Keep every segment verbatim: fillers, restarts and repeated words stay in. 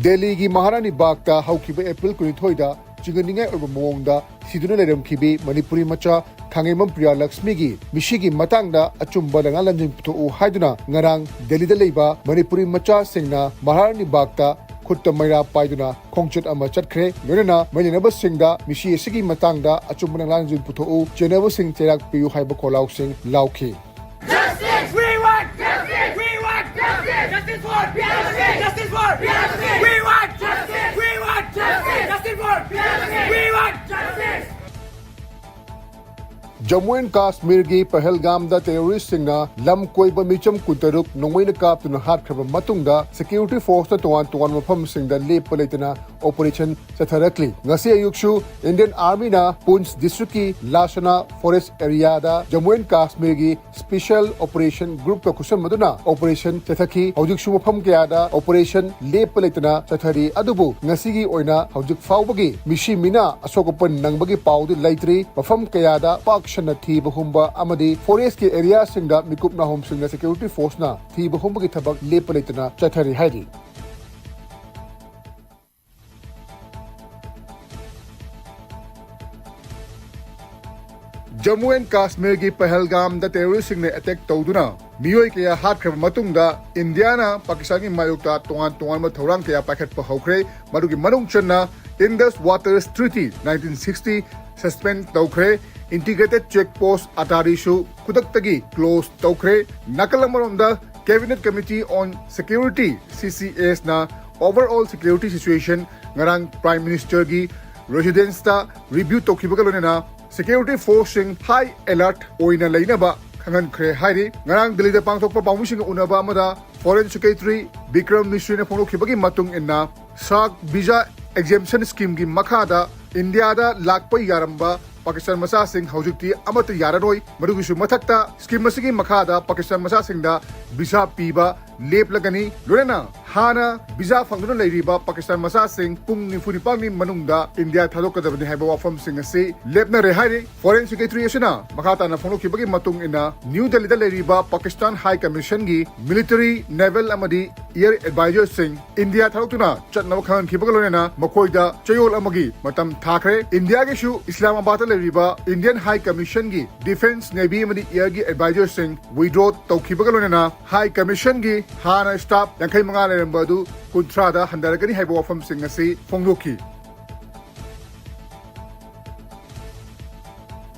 ꯗꯦꯜꯂꯤꯒꯤ ꯃꯍꯥꯔꯥꯅꯤ ꯕꯥꯒꯇ ꯍꯧꯈꯤꯕ ꯑꯦꯄ꯭ꯔꯤꯜ ꯀꯨꯟꯅꯤꯊꯣꯏꯗ ꯆꯤꯡꯅꯅꯤꯡꯉꯥꯏ ꯑꯣꯏꯕ ꯃꯑꯣꯡꯗ ꯁꯤꯗꯨꯅ ꯂꯩꯔꯝꯈꯤꯕꯤ ꯃꯅꯤꯄꯨꯔꯤ ꯃꯆꯥ ꯊꯥꯡꯉꯩꯕꯝ ꯄ꯭ꯔꯤꯌꯥ ꯂꯛꯁꯃꯤꯒꯤ ꯃꯤꯁꯤꯒꯤ ꯃꯇꯥꯡꯗ ꯑꯆꯨꯝꯕ ꯂꯪꯂꯥ ꯂꯪꯖꯤꯟ ꯄꯨꯊꯣꯛꯎ ꯍꯥꯏꯗꯨꯅ ꯉꯔꯥꯡ ꯗꯦꯜꯂꯤꯗ ꯂꯩꯕ ꯃꯅꯤꯄꯨꯔꯤ ꯃꯆꯥꯁꯤꯡꯅ ꯃꯍꯥꯔꯥꯅꯤ ꯕꯥꯒꯇ ꯈꯨꯠꯇ ꯃꯩꯔꯥ ꯄꯥꯏꯗꯨꯅ ꯈꯣꯡꯆꯠ ꯑꯃ ꯆꯠꯈ꯭ꯔꯦ꯫ ꯂꯣꯏꯅꯅ ꯃꯩ ꯂꯩꯅꯕꯁꯤꯡꯗ ꯃꯤꯁꯤ ꯑꯁꯤꯒꯤ ꯃꯇꯥꯡꯗ ꯑꯆꯨꯝꯕ ꯂꯪꯂꯥ ꯂꯪꯖꯤꯟ ꯄꯨꯊꯣꯛꯎ, ꯆꯦꯟꯅꯕꯁꯤꯡ ꯆꯩꯔꯥꯛ ꯄꯤꯌꯨ ꯍꯥꯏꯕ ꯈꯣꯜꯂꯥꯎꯁꯤꯡ ꯂꯥꯎꯈꯤ꯫ Justice! We want justice! We want justice! Justice for P L C! Justice for P L C! We want justice! We want justice! Justice for P L C! We want justice! Jammu and ꯀꯥꯁꯃꯤꯔꯒꯤ ꯄꯍꯜꯒꯥꯝꯗ ꯇꯦꯔꯣꯔꯤꯁꯁꯤꯡꯅ ꯂꯝ ꯀꯣꯏꯕ ꯃꯤꯆꯝ ꯀꯨꯟꯇꯔꯨꯛ ꯅꯣꯡꯃꯩꯅ ꯀꯥꯞꯇꯨꯅ ꯍꯥꯠꯈ꯭ꯔꯕ ꯃꯇꯨꯡꯗ security ꯐꯣꯔꯁꯅ ꯇꯣꯉꯥꯟ ꯇꯣꯉꯥꯟꯕ ꯃꯐꯝꯁꯤꯡꯗ ꯂꯦꯞꯄ ꯂꯩꯇꯅ ꯑꯣꯄꯔꯦꯁꯟ ꯆꯠꯊꯔꯛꯂꯤ꯫ ꯉꯁꯤ ꯑꯌꯨꯛꯁꯨ ꯏꯟꯗꯤꯌꯟ ꯑꯥꯔꯃꯤꯅ ꯄꯨꯟꯁ ꯗꯤꯁꯇ꯭ꯔꯤꯛꯀꯤ ꯂꯥꯁꯅꯥ ꯐꯣꯔꯦꯁ ꯑꯦꯔꯤꯌꯥꯗ ꯖꯝꯃꯨ ꯑꯦꯟ ꯀꯥꯁꯃꯤꯔꯒꯤ ꯁ꯭ꯄꯦꯁꯤꯌꯦꯜ ꯑꯣꯄꯔꯦꯁꯟ ꯒ꯭ꯔꯨꯞꯀ ꯈꯨꯠꯁꯝꯅꯗꯨꯅ ꯑꯣꯄꯔꯦꯁꯟ ꯆꯠꯊꯈꯤ꯫ ꯍꯧꯖꯤꯛꯁꯨ ꯃꯐꯝ ꯀꯌꯥꯗ ꯑꯣꯄꯔꯦꯁꯟ ꯂꯦꯞꯄ ꯂꯩꯇꯅ ꯆꯠꯊꯔꯤ꯫ ꯑꯗꯨꯕꯨ ꯉꯁꯤꯒꯤ ꯑꯣꯏꯅ ꯍꯧꯖꯤꯛ ꯐꯥꯎꯕꯒꯤ ꯃꯤꯁꯤ ꯃꯤꯅꯥ ꯑꯁꯣꯛ ꯑꯄꯟ ꯅꯪꯕꯒꯤ ꯄꯥꯎꯗꯤ ꯂꯩꯇ꯭ꯔꯤ꯫ ꯃꯐꯝ ꯀꯌꯥꯗ ꯄꯥꯛ ꯁꯟꯅ ꯊꯤꯕ ꯍꯨꯝꯕ ꯑꯃꯗꯤ ꯐꯣꯔꯦꯁꯀꯤ ꯑꯦꯔꯤꯌꯥꯁꯤꯡꯗ ꯃꯤꯀꯨꯞ ꯅꯥꯍꯣꯝꯁꯤꯡꯅ ꯁꯦꯀ꯭ꯌꯨꯔꯤꯇꯤ ꯐꯣꯔꯁꯅ ꯊꯤꯕ ꯍꯨꯝꯕꯒꯤ ꯊꯕꯛ ꯂꯦꯞꯄ ꯂꯩꯇꯅ ꯆꯠꯊꯔꯤ ꯍꯥꯏꯔꯤ꯫ ꯖꯝꯃꯨ ꯑꯦꯟ ꯀꯥꯁꯃꯤꯔꯒꯤ ꯄꯍꯜꯒꯥꯝꯗ ꯇꯦꯔꯣꯔꯤꯁꯁꯤꯡꯅ ꯑꯦꯇꯦꯛ ꯇꯧꯗꯨꯅ ꯃꯤꯑꯣꯏ ꯀꯌꯥ ꯍꯥꯠꯈ꯭ꯔꯕ ꯃꯇꯨꯡꯗ ꯏꯟꯗꯤꯌꯥꯅ ꯄꯥꯀꯤꯁꯇꯥꯟꯒꯤ ꯃꯥꯌꯣꯛꯇ ꯇꯣꯉꯥꯟ ꯇꯣꯉꯥꯟꯕ ꯊꯧꯔꯥꯡ ꯀꯌꯥ ꯄꯥꯏꯈꯠꯄ ꯍꯧꯈ꯭ꯔꯦ꯫ ꯃꯗꯨꯒꯤ ꯃꯅꯨꯡ ꯆꯟꯅ Indus Waters Treaty nineteen sixty suspend ꯇꯧꯈ꯭ꯔꯦ꯫ Integrated Check Post ꯑꯇꯥꯔꯤꯁꯨ ꯈꯨꯗꯛꯇꯒꯤ close ꯇꯧꯈ꯭ꯔꯦ꯫ ꯅꯥꯀꯜ ꯑꯃꯔꯣꯝꯗ Cabinet Committee on Security, C C S ꯅ overall security situation ꯉꯔꯥꯡ Prime Minister ꯒꯤ residence ꯇ review ꯇꯧꯈꯤꯕꯒ ꯂꯣꯏꯅꯅ security force ꯁꯤꯡ high alert ꯑꯣꯏꯅ ꯂꯩꯅꯕ ꯈꯪꯍꯟꯈ꯭ꯔꯦ ꯍꯥꯏꯔꯤ꯫ ꯉꯔꯥꯡ ꯗꯦꯜꯂꯤꯗ ꯄꯥꯡꯊꯣꯛꯄ ꯄꯥꯎꯃꯤꯁꯤꯡꯒ ꯎꯅꯕ ꯑꯃꯗ Foreign Secretary ꯕꯤꯀ꯭ꯔꯝ ꯃꯤꯁ꯭ꯔꯤꯅ ꯐꯣꯡꯗꯣꯛꯈꯤꯕꯒꯤ ꯃꯇꯨꯡ ꯏꯟꯅ, ꯁꯥꯔꯛ visa exemption scheme ꯒꯤ ꯃꯈꯥꯗ ꯏꯟꯗꯤꯌꯥꯗ ꯂꯥꯛꯄ ꯌꯥꯔꯝꯕ ꯄꯥꯀꯤꯁꯇꯥꯟ ꯃꯆꯥꯁꯤꯡ ꯍꯧꯖꯤꯛꯇꯤ ꯑꯃꯠꯇ ꯌꯥꯔꯔꯣꯏ꯫ ꯃꯗꯨꯒꯤꯁꯨ ꯃꯊꯛꯇ, scheme ꯑꯁꯤꯒꯤ ꯃꯈꯥꯗ ꯄꯥꯀꯤꯁꯇꯥꯟ ꯃꯆꯥꯁꯤꯡꯗ visa ꯄꯤꯕ ꯂꯦꯞꯂꯒꯅꯤ꯫ ꯂꯣꯏꯅꯅ ꯍꯥꯟꯅ ꯚꯤꯖꯥ ꯐꯪꯗꯨꯅ ꯂꯩꯔꯤꯕ ꯄꯥꯀꯤꯁꯇꯥꯟ ꯃꯆꯥꯁꯤꯡ ꯄꯨꯡ ꯅꯤꯐꯨ ꯅꯤꯄꯥꯟꯒꯤ ꯃꯅꯨꯡꯗ ꯏꯟꯗꯤꯌꯥ ꯊꯥꯗꯣꯛꯀꯗꯕꯅꯤ ꯍꯥꯏꯕ ꯋꯥꯐꯝꯁꯤꯡ ꯑꯁꯤ ꯂꯦꯞꯅꯔꯦ ꯍꯥꯏꯔꯤ꯫ ꯐꯣꯔꯦꯟ ꯁꯦꯀ꯭ꯔꯦꯇꯔꯤ ꯑꯁꯤꯅ ꯃꯈꯥ ꯇꯥꯅ ꯐꯣꯡꯗꯣꯛꯈꯤꯕꯒꯤ ꯃꯇꯨꯡ ꯏꯟꯅ, ꯅ꯭ꯌꯨ ꯗꯦꯜꯂꯤꯗ ꯂꯩꯔꯤꯕ ꯄꯥꯀꯤꯁꯇꯥꯟ ꯍꯥꯏ ꯀꯃꯤꯁꯟꯒꯤ ꯃꯤꯂꯤꯇꯔꯤ, ꯅꯦꯚꯦꯜ ꯑꯃꯗꯤ ꯑꯦꯌꯔ ꯑꯦꯗꯚꯥꯏꯖꯔꯁꯤꯡ ꯏꯟꯗꯤꯌꯥ ꯊꯥꯗꯣꯛꯇꯨꯅ ꯆꯠꯅꯕ ꯈꯪꯍꯟꯈꯤꯕꯒ ꯂꯣꯏꯅꯅ ꯃꯈꯣꯏꯗ ꯆꯌꯣꯜ ꯑꯃꯒꯤ ꯃꯇꯝ ꯊꯥꯈ꯭ꯔꯦ꯫ ꯏꯟꯗꯤꯌꯥꯒꯤꯁꯨ ꯏꯁꯂꯥꯃꯥꯕꯥꯗꯇ ꯂꯩꯔꯤꯕ ꯏꯟꯗꯤꯌꯟ ꯍꯥꯏ ꯀꯃꯤꯁꯟꯒꯤ ꯗꯤꯐꯦꯟꯁ, ꯅꯦꯚꯤ ꯑꯃꯗꯤ ꯑꯦꯌꯔꯒꯤ ꯑꯦꯗꯚꯥꯏꯖꯔꯁꯤꯡ ꯋꯤꯗ꯭ꯔꯣ ꯇꯧꯈꯤꯕꯒ ꯂꯣꯏꯅꯅ ꯍꯥꯏ ꯀꯃꯤꯁꯟꯒꯤ ꯍꯥꯟꯅ ꯁ꯭ꯇꯥꯐ ꯌꯥꯡꯈꯩ ꯃꯉꯥ ꯂꯩꯔꯝꯕ ꯑꯗꯨ ꯀꯨꯟꯊ꯭ꯔꯥꯗ ꯍꯟꯊꯔꯛꯀꯅꯤ ꯍꯥꯏꯕ ꯋꯥꯐꯝꯁꯤꯡ ꯑꯁꯤ ꯐꯣꯡꯗꯣꯛꯈꯤ꯫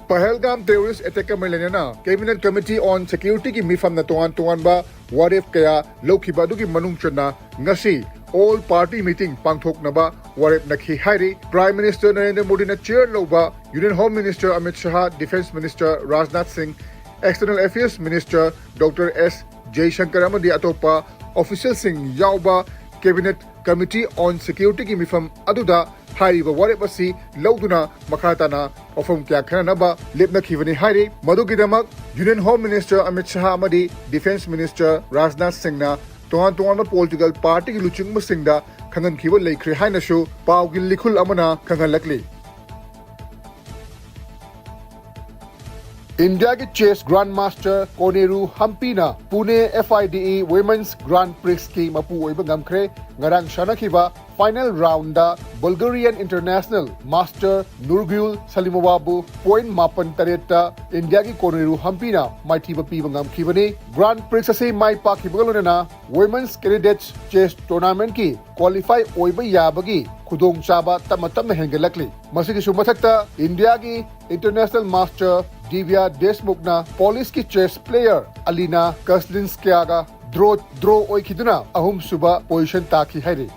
ꯄꯍꯜꯒꯥꯝ ꯇꯦꯔꯣꯔꯤꯁ ꯑꯦꯇꯦꯛꯀ ꯃꯔꯤ ꯂꯩꯅꯅ Cabinet Committee on Securityꯒꯤ ꯃꯤꯐꯝꯅ ꯇꯣꯉꯥꯟ ꯇꯣꯉꯥꯟꯕ ꯋꯥꯔꯦꯞ ꯀꯌꯥ ꯂꯧꯈꯤꯕ ꯑꯗꯨꯒꯤ ꯃꯅꯨꯡ ꯆꯟꯅ ꯉꯁꯤ ꯑꯣꯜ ꯄꯥꯔꯇꯤ ꯃꯤꯇꯤꯡ ꯄꯥꯡꯊꯣꯛꯅꯕ ꯋꯥꯔꯦꯞ ꯅꯈꯤ ꯍꯥꯏꯔꯤ꯫ ꯄ꯭ꯔꯥꯏꯝ ꯃꯤꯅꯤꯁꯇꯔ ꯅꯔꯦꯟꯗ꯭ꯔ ꯃꯣꯗꯤꯅ ꯆꯤꯌꯔ ꯂꯧꯕ ꯌꯨꯅꯤꯌꯟ ꯍꯣꯝ ꯃꯤꯅꯤꯁꯇꯔ ꯑꯃꯤꯠ ꯁꯍꯥ, ꯗꯤꯐꯦꯟꯁ ꯃꯤꯅꯤꯁꯇꯔ ꯔꯥꯖꯅꯥꯊ ꯁꯤꯡ, ꯑꯦꯛꯁꯇꯔꯅꯦꯜ ꯑꯦꯐꯤꯌꯔꯁ ꯃꯤꯅꯤꯁꯇꯔ ꯗꯣꯛꯇꯔ ꯑꯦꯁ ꯖꯌꯁꯪꯀꯔ ꯑꯃꯗꯤ ꯑꯇꯣꯞꯄ ꯑꯣꯐꯤꯁꯤꯌꯦꯜꯁꯤꯡ ꯌꯥꯎꯕ Cabinet Committee on Securityꯒꯤ ꯃꯤꯐꯝ ꯑꯗꯨꯗ ꯍꯥꯏꯔꯤꯕ ꯋꯥꯔꯦꯞ ꯑꯁꯤ ꯂꯧꯗꯨꯅ ꯃꯈꯥ ꯇꯥꯅ ꯋꯥꯐꯝ ꯀꯌꯥ ꯈꯟꯅꯅꯕ ꯂꯦꯞꯅꯈꯤꯕꯅꯤ ꯍꯥꯏꯔꯤ꯫ ꯃꯗꯨꯒꯤꯗꯃꯛ ꯌꯨꯅꯤꯌꯟ ꯍꯣꯝ ꯃꯤꯅꯤꯁꯇꯔ ꯑꯃꯤꯠ ꯁꯍꯥ ꯑꯃꯗꯤ ꯗꯤꯐꯦꯟꯁ ꯃꯤꯅꯤꯁꯇꯔ ꯔꯥꯖꯅꯥꯊ ꯁꯤꯡꯅ ꯇꯣꯉꯥꯟ ꯇꯣꯉꯥꯟꯕ ꯄꯣꯂꯤꯇꯤꯀꯦꯜ ꯄꯥꯔꯇꯤꯒꯤ ꯂꯨꯆꯤꯡꯕꯁꯤꯡꯗ ꯈꯪꯍꯟꯈꯤꯕ ꯂꯩꯈ꯭ꯔꯦ ꯍꯥꯏꯅꯁꯨ ꯄꯥꯎꯒꯤ ꯂꯤꯈꯨꯜ ꯑꯃꯅ ꯈꯪꯍꯜꯂꯛꯂꯤ꯫ ꯏꯟꯗꯤꯌꯥꯒꯤ ꯆꯦꯁ ꯒ꯭ꯔꯥꯟꯗ ꯃꯥꯁꯇꯔ ꯀꯣꯅꯦꯔꯨ ꯍꯝꯄꯤꯅ Pune F I D E Women's Grand Prixꯀꯤ ꯃꯄꯨ ꯑꯣꯏꯕ ꯉꯝꯈ꯭ꯔꯦ꯫ ꯉꯔꯥꯡ ꯁꯥꯟꯅꯈꯤꯕ final round Bulgarian international master Nurgyul ꯁꯂꯤꯃꯣꯚꯥꯕꯨ ꯄꯣꯏꯟꯠ ꯃꯥꯄꯟ ꯇꯔꯦꯠꯇ ꯏꯟꯗꯤꯌꯥꯒꯤ ꯀꯣꯅꯦꯔꯨ ꯍꯝꯄꯤꯅ ꯃꯥꯏꯊꯤꯕ ꯄꯤꯕ ꯉꯝꯈꯤꯕꯅꯤ꯫ ꯒ꯭ꯔꯥꯟꯗ ꯄ꯭ꯔꯤꯛꯁ ꯑꯁꯤ ꯃꯥꯏ ꯄꯥꯛꯈꯤꯕꯒ ꯂꯣꯏꯅꯅ ꯋꯨꯃꯦꯟꯁ ꯀꯦꯟꯗꯤꯗꯦꯠꯁ ꯆꯦꯁ ꯇꯣꯔꯅꯥꯃꯦꯟꯠꯀꯤ ꯀ꯭ꯋꯥꯂꯤꯐꯥꯏ ꯑꯣꯏꯕ ꯌꯥꯕꯒꯤ ꯈꯨꯗꯣꯡꯆꯥꯕ ꯇꯞꯅ ꯇꯞꯅ ꯍꯦꯟꯒꯠꯂꯛꯂꯤ꯫ ꯃꯁꯤꯒꯤꯁꯨ ꯃꯊꯛꯇ ꯏꯟꯗꯤꯌꯥꯒꯤ ꯏꯟꯇꯔꯅꯦꯁꯅꯦꯜ ꯃꯥꯁꯇꯔ ꯗꯤꯕ꯭ꯌꯥ ꯗꯦꯁꯃꯨꯈꯅ ꯄꯣꯂꯤꯁꯀꯤ ꯆꯦꯁ ꯄ꯭ꯂꯦꯌꯔ ꯑꯂꯤꯅꯥ ꯀꯁꯂꯤꯟꯁꯀꯤꯌꯥꯒ ꯗ꯭ꯔꯣ, ꯗ꯭ꯔꯣ ꯑꯣꯏꯈꯤꯗꯨꯅ ꯑꯍꯨꯝꯁꯨꯕ ꯄꯣꯖꯤꯁꯟ ꯇꯥꯈꯤ ꯍꯥꯏꯔꯤ꯫